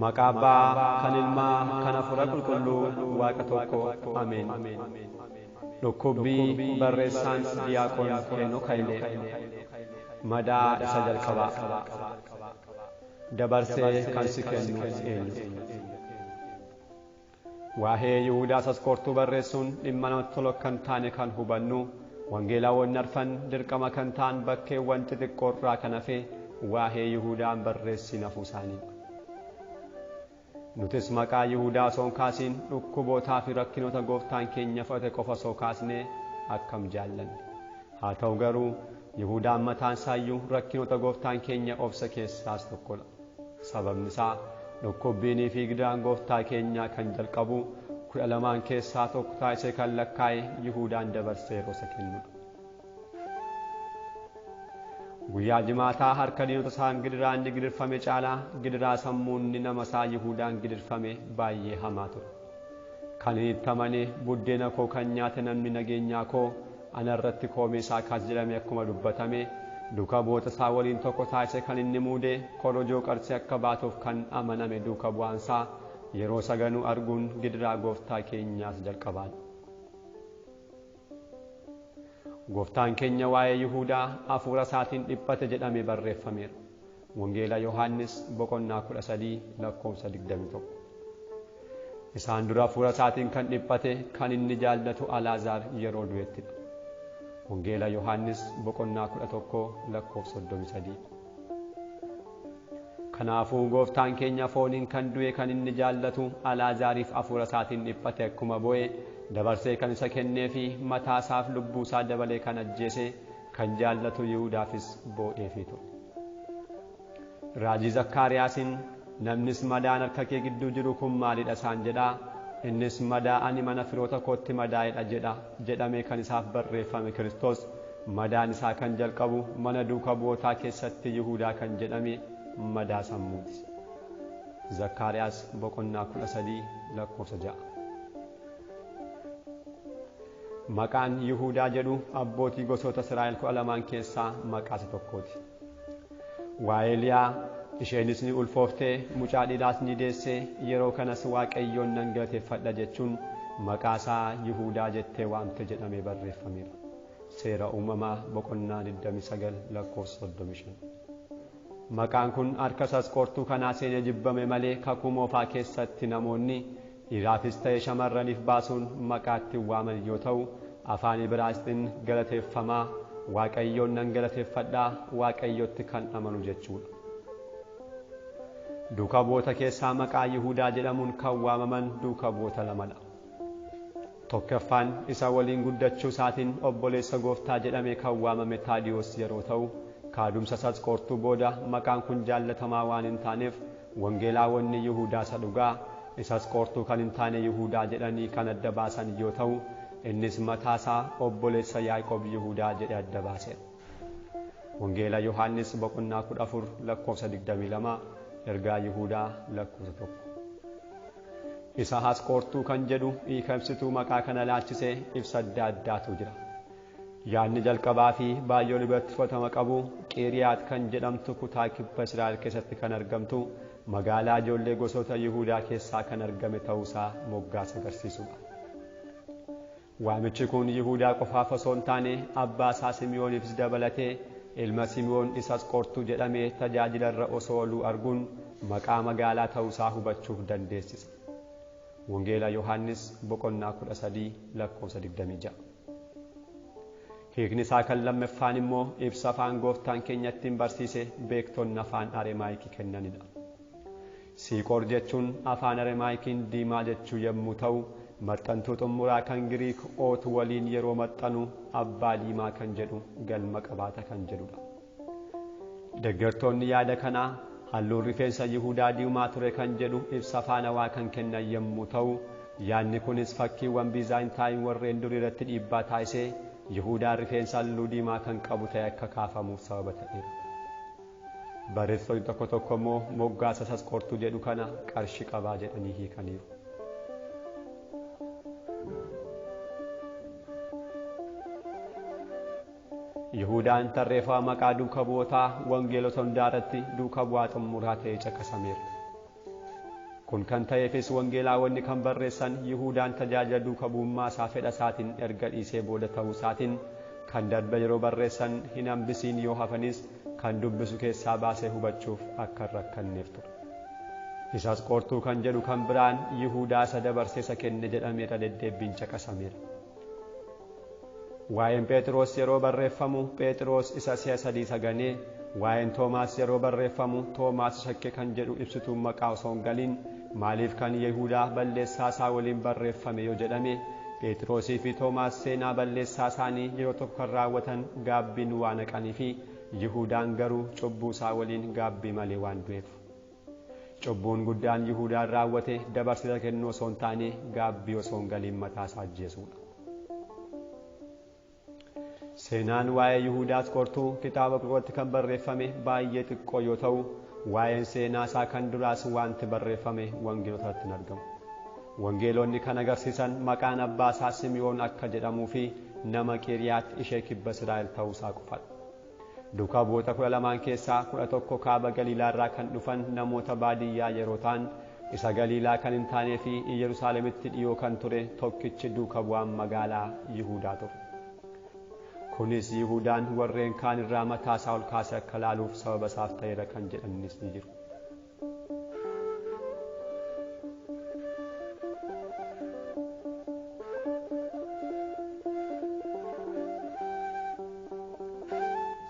Maqaa Abbaa kan Ilmaa kan Hafuura Qulqulluu Waaqa tokko Ameen. Dhukkubbii barreessaan Diyaaqoon Heenok Hayilee madaa isa jalqabaa dabarsee kan si kennu eenyu? Waa'ee Yihuudaa Asqoortuu barreessuun dhimma namatti tolu kan taane kan hubannu wangeelaawwan arfan dirqama kan ta'an bakkeewwan xixiqqoo irraa kan hafe waa'ee Yihuudaan barreessin hafuu isaaniidha. Nutis maqaa Yihuudaa osoo hin kaasiin dhukkubootaa fi rakkinoota gooftaan keenya fudhate qofa osoo kaasnee akkam jaallanne. Haa ta'u garuu Yihuudaan mataan isaayyuu rakkinoota gooftaan keenya obsa keessaas tokkodha. Sababni isaa dhukkubbiinii fi gidiraan gooftaa keenyaa kan jalqabu 12 keessaa tokko taasisee kan lakkaa'e Yihuudaan dabarsee yeroo isa kennudha. Guyyaa jimaataa harka diinota isaan gidiraa inni gidirfame caalaa gidiraa sammuun nama isaa Yihuudaan gidirfame baay'ee hamaa ture. Kan inni itti amane buddeena koo kan nyaate namni nageenyaa koo ana irratti koomee isaa kaas jedhame akkuma dubbatame duuka bu'oota isaa waliin tokko taasise kan inni muude korojoo qarshii akka baatuuf kan amaname duuka bu'aansaa yeroo saganuu arguun gidiraa gooftaa keenyaas jalqabaadha. Gooftaan keenya waa'ee Yihuudaa hafuura isaatiin dhiphate jedhamee barreeffameera. Wangeela Yohaannis boqonnaa 13 lakkoofsa 21. Isaan dura hafuura isaatiin kan dhiphate kan inni jaallatu Alaazaar yeroo du'ettidha. Wangeela Yohaannis boqonnaa 11 lakkoofsa 33. Kanaafuu gooftaan keenya fooniin kan du'e kan inni jaallatu Alaazaariif hafuura isaatiin dhiphate akkuma bo'e dabarsee kan isa kennee fi mataa isaaf lubbuu isaa dabalee kan ajjeese kan jaallatu Yihuudaafis boo'eefii ture. Raajii Zakkaariyaasiin namnis madaan harka kee gidduu jiru kun maalidha isaan jedhaa innis madaa ani mana firoota kootti madaa'edha jedha jedhamee kan isaaf barreeffame Kiristoos madaan isaa kan jalqabu mana duuka bu'ootaa keessatti Yihuudaa kan jedhame madaa sammuuti. Zakkaariyaas boqonnaa 13 lakkoofsa 6. Maqaan Yihuudaa jedhu abbootii gosoota Israa'el 12 keessaa maqaa isa tokkooti. Waa'ee Liyaa isheenis ni ulfooftee mucaa dhiiraas ni deessee yeroo kanas Waaqayyoon nan galateeffadha jechuun maqaa isaa Yihuudaa jettee waamte jedhamee barreeffameera. Seera uumamaa boqonnaa 29 lakkoofsa 35. Maqaan kun harka Asqoortuu kanaa seenee jibbame malee kakuu moofaa keessatti namoonni dhiiraafis ta'e shamarraniif baasuun maqaa ittiin waaman yoo ta'u afaan Ibraayisxiin galateeffamaa Waaqayyoon nan galateeffadhaa Waaqayyotti kan amanu jechuudha. Duuka bu'oota keessaa maqaa Yihuudaa jedhamuun kan waamaman duuka bu'oota lamadha. Tokkoffaan isa waliin guddachuu isaatiin obboleessa gooftaa jedhamee kan waamame Taadiyoos yeroo ta'u kaadumsa Asqoortuu booda maqaan kun jaallatamaa waan hin taaneef wangeelaawwanni Yihuudaa isa dhugaa isa Asqoortuu kan hin taane Yihuudaa jedhanii kan adda baasan yoo ta'u innis mataa isaa obboleessa Yaaqoob Yihuudaa jedhee adda baaseera. Wangeela Yohaannis boqonnaa 14 lakkoofsa 22 ergaa Yihuudaa lakkoofsa 1. Isa Asqoortuu kan jedhu hiika ibsituu maqaa kana laalchisee ibsa adda addaatu jira. Yaadni jalqabaa fi baay'ee biratti fudhatama qabu Qiriyaat kan jedhamtu kutaa kibba Israa'el keessatti kan argamtu magaalaa ijoollee gosoota Yihuudaa keessaa kan argame ta'uusaa moggaasa agarsiisudha. Waamichi kun Yihuudaa qofaaf osoo hin taane abbaa isaa Simi'ooniifis dabalatee ilma Simi'oon isa Asqoortuu jedhamee tajaajila irra osoo ooluu arguun maqaa magaalaa ta'uusaa hubachuuf dandeessisa. Wangeela Yohaannis boqonnaa 13 lakkoofsa 26. Hiikni isaa kan lammaffaan immoo ibsa afaan gooftaan keenya ittiin barsiise beektonni afaan Aremaayikii kennanidha. Siiqoor jechuun afaan Aramaayikiin diimaa jechuu yommuu ta'u maxxantuu xumuraa kan Giriik ootu waliin yeroo maxxanu abbaa diimaa kan jedhu galma qabaata kan jedhudha. Deeggartoonni yaada kanaa halluun rifeensa Yihuudaa diimaa ture kan jedhu ibsa afaanawaa kan kennan yommuu ta'u yaadni kunis fakkiiwwan Biizaantaayin warreen durii irratti dhiibbaa taasisee Yihuudaan rifeensa halluu diimaa kan qabu ta'e akka kaafamuuf sababa ta'eera. Barreessitoonni tokko tokko immoo moggaasa Asqoortuu jedhu kana qarshii qabaa jedhanii hiikaniiru. Yihuudaan tarreeffama maqaa duuka bu'ootaa wangeelota hundaa irratti duuka bu'aa xumuraa ta'ee caqasameera. Kun kan ta'eefis wangeelaawwanni kan barreessan Yihudaan tajaajila duuka bu'ummaa isaa fedha isaatiin erga dhiisee booda ta'uu isaatiin kan darbe yeroo barreessan hin hambisiin yoo hafanis kan dubbisu keessaa baasee hubachuuf akka hin rakkanneef ture. Isas qortuu kan jedhu kan biraan Yihudaa isa dabarsee isa kenne jedhameera deddeebbiin caqasameera. Waa'een Phexros yeroo barreeffamu Phexros isa si'a sadii isa ganee, waa'een Toomaas yeroo barreeffamu Toomaas shakke kan jedhu ibsituun maqaa osoo hin galiin maaliif kan Yihudaa balleessaa isaa waliin barreeffame yoo jedhame Phexrosii fi Toomaas seenaa balleessaa isaanii yeroo tokko kan raawwatan gaabbiin waan haqanii fi Yihudaan garuu cubbuu isaa waliin gaabbii malee waan du'eef. Cubbuun guddaan Yihudaan raawwate dabarsee kennuu osoo hin taane gaabbii osoo hin galiin mataa isaa ajjeesuudha. Seenaan waa'ee Yihudaas qortuu kitaaba qulqulluutti kan barreeffame baay'ee xiqqoo yoo ta'u, waa'een seenaa isaa kan duraas wanti barreeffame wangeelotatti hin argamu. Wangeelonni kan agarsiisan maqaan abbaa isaa Simi'oon akka jedhamuu fi nama Qiriyaat ishee kibba Israa'el ta'uu isaa qofadha. Duukaa bu'oota 12 keessaa 11 kaaba Galiilaarraa kan dhufan namoota baadiyyaa yeroo ta'an, isa Galiilaa kan hin taanee fi Yerusaalemitti dhiyoo kan ture tokkichi duuka bu'aan magaalaa Yihudaa ture. Kunis Yihudaan warreen kaan irraa mataa isaa ol kaasee akka laaluuf sababa isaaf ta'eera kan jedhanis ni jiru.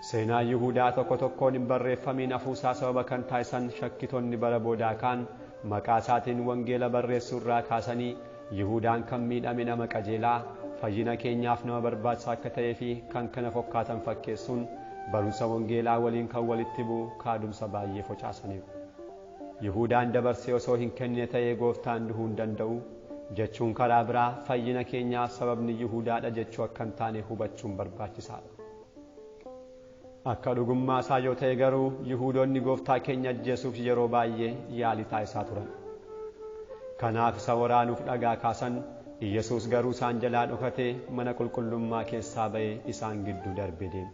Seenaa Yihudaa tokko tokkoon hin barreeffamiin hafuusaa sababa kan taasisan shakkitoonni bara boodaa kaan maqaa isaatiin wangeela barreessuu irraa kaasanii Yihudaan kan miidhame nama qajeelaa fayyina keenyaaf nama barbaachisaa akka ta'ee fi kan kana fakkaatan fakkeessuun barumsa wangeelaa waliin kan walitti bu'u kaadumsa baay'ee focaasaniiru. Yihudaan dabarsee osoo hin kennine ta'ee gooftaan du'uu hin danda'u jechuun karaa biraa fayyina keenyaaf sababni Yihudaadha jechuu akka hin taane hubachuun barbaachisaadha. Akka dhugummaa isaa yoo ta'e garuu Yihudoonni gooftaa keenya ajjeesuuf yeroo baay'ee yaalii taasisaa turan. Kanaaf isa waraanuuf dhagaa kaasan, Iyyasuus garuu isaan jalaa dhokatee mana qulqullummaa keessaa ba'ee isaan gidduu darbee deeme.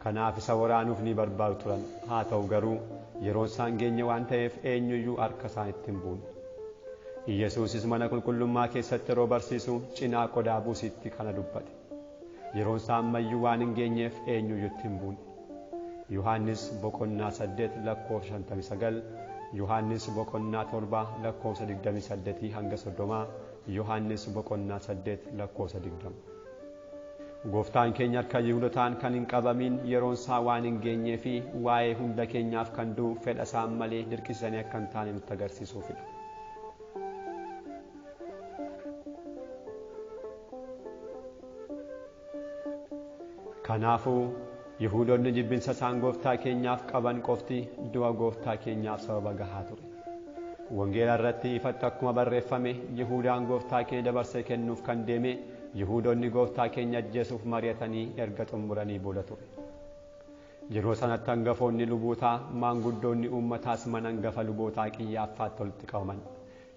Kanaaf isa waraanuuf ni barbaadu turan. Haa ta'u garuu yeroon isaan geenye waan ta'eef eenyuyyuu harka isaanitti hin buune. Iyyasuusis mana qulqullummaa keessatti yeroo barsiisu cinaa qodaa buusiitti kana dubbate. Yeroon isaa ammayyuu waan hin geenyeef eenyuyyuu itti hin buune. Yohaannis boqonnaa 8 lakkoofsa 59, Yohaannis boqonnaa 7 lakkoofsa 28 hanga 30, Yohaannis boqonnaa 8 lakkoofsa 20. Gooftaan keenya harka Yihudotaan kan hin qabamiin yeroon isaa waan hin geenyee fi waa'ee hunda keenyaaf kan du'u fedha isaan malee dirqisiisanii akka hin taane nutti agarsiisuufidha. Kanaafuu Yihudoonni jibbinsa isaan gooftaa keenyaaf qaban qofti du'a gooftaa keenyaaf sababa gahaa ture. Wangeela irratti ifatti akkuma barreeffame Yihudaan gooftaa keenya dabarsee kennuuf kan deeme Yihudoonni gooftaa keenya ajjeesuuf mari'atanii erga xumuranii booda ture. Yeroo sanatti hangafoonni lubootaa maanguddoonni uummataas mana hangafa lubootaa Qiyyaaffaatti walitti qabaman.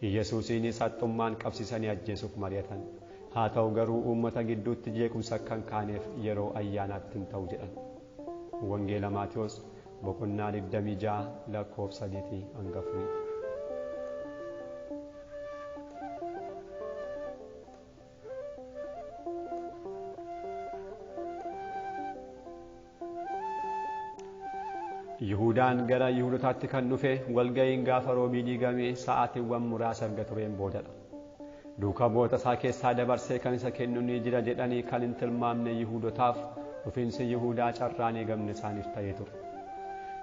Iyyasuusiinis haxxummaan qabsiisanii ajjeesuuf mari'atan. Haa ta'u garuu uummata gidduutti jeequmsa akka hin kaaneef yeroo ayyaanaatti hin ta'u jedhan. Wangeela Maatewos boqonnaa 26 lakkoofsa 3 hanga 4. Yihudaan gara Yihudotaatti kan dhufe walga'iin gaafa roobii diigamee sa'aatiiwwan muraasa erga tureen boodadha. Duuka bu'oota isaa keessaa dabarsee kan isa kennu ni jira jedhanii kan hin tilmaamne Yihudotaaf dhufiinsi Yihudaa carraan eegamne isaaniif ta'ee ture.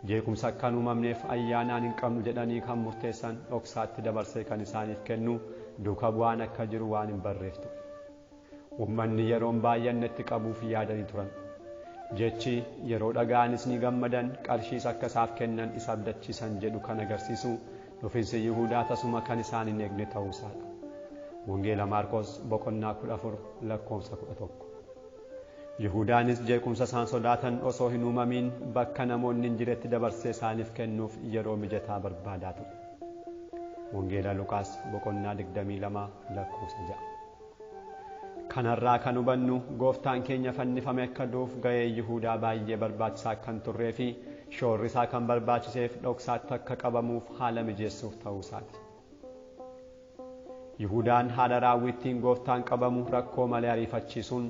Jeequmsa akka hin uumamneef ayyaanaan hin qabnu jedhanii kan murteessan dhoksaatti dabarsee kan isaaniif kennu duuka bu'aan akka jiru waan hin barreef ture. Uummanni yeroon baay'annetti qabuuf yaadanii turan. Jechi yeroo dhaga'anis ni gammadan qarshiis akka isaaf kennan isa abdachiisan jedhu kan agarsiisu dhufiinsi Yihudaa tasuma kan isaan hin eegne ta'uu isaadha. Wangeela Maarqos boqonnaa 14 lakkoofsa 11. Yihudaanis jeequmsa isaan sodaatan osoo hin uumamiin bakka namoonni hin jiretti dabarsee isaaniif kennuuf yeroo mijataa barbaadaa ture. Wangeela Luqaas boqonnaa 22 lakkoofsa 6. Kanarraa kan hubannu gooftaan keenya fannifame akka du'uuf ga'ee Yihudaa baay'ee barbaachisaa kan turree fi shoorri isaa kan barbaachiseef dhoksaatti akka qabamuuf haala mijeessuuf ta'uu isaati. Yihudaan haala raawwittiin gooftaan qabamu rakkoo malee ariifachiisuun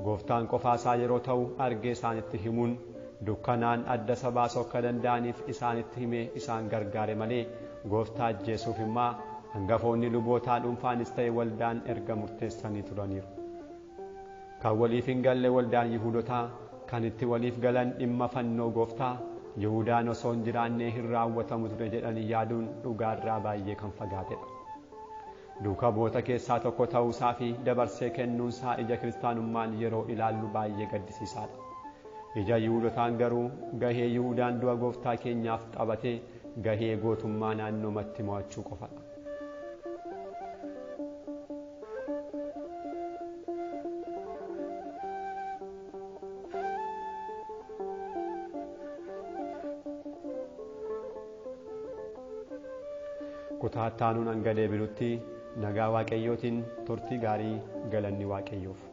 gooftaan qofaasaa yeroo ta'u argee isaanitti himuun dukkanaan adda isa baasuu akka danda'aniif isaanitti himee isaan gargaare malee gooftaa ajjeesuuf immoo hangafoonni lubootaa dhuunfaanis ta'e waldaan erga murteessanii turaniiru. Kan waliif hin galle waldaan Yihuudotaa kan itti waliif galan dhimma fannoo gooftaa Yihudaan osoo hin jiraannee hin raawwatamu ture jedhanii yaaduun dhugaarraa baay'ee kan fagaatedha. Duuka bu'oota keessaa tokko ta'uusaa fi dabarsee kennuunsaa ija kiristaanummaan yeroo ilaallu baay'ee gaddisiisaadha. Ija Yihuudotaan garuu gahee Yihudaan du'a gooftaa keenyaaf taphatee gahee gootummaa naannoomatti mo'achuu qofadha. Kutaa itti aanuun hanga deebinutti nagaa Waaqayyootiin turtii gaarii, galanni Waaqayyoof.